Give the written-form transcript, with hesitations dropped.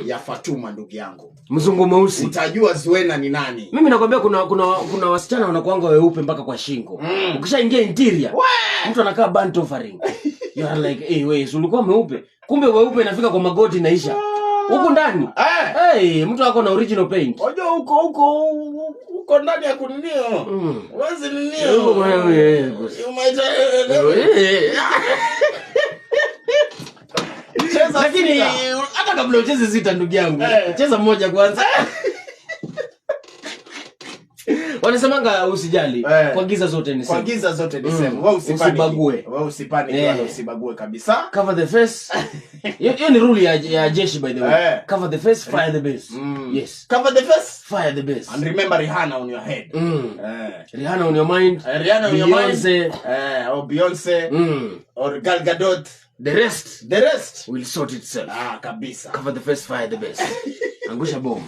Ya Fatuma, ndugu yangu. Mzungu mweusi. Utajua Zuena ni nani. Mimi nakwambia kuna wasichana wanakuanga weupe mpaka kwa shingo. Ukishaingia interior, mtu anakaa burnt offering. You are like, "Hey, wewe, si ulikuwa mweupe?" Kumbe weupe inafika kwa magoti, inaisha. Huku ndani. Hey, mtu ako na original paint. Unajua huko ndani ya kuninio. Huwezi ninio. Huko wewe, You might cheza Lakini sita. Hata kabla ucheze sita, ndugu yangu, cheza mmoja kwanza. Wanasemanga usijali, kwa giza zote ni Kwa same. Giza zote ni same. Wewe usipaniki. Usibague. Wewe usipaniki wala usibague kabisa. Cover the face. Hiyo ni rule ya jeshi, by the way. Cover the face, fire the base. Yes. Cover the face Fire the base. And remember Rihanna on your head. Rihanna on your mind. Rihanna on your mind. Beyonce. Or Beyonce or Gal Gadot. The rest The rest will sort itself. Ah, kabisa. Cover the face, fire the base. Angusha bomb.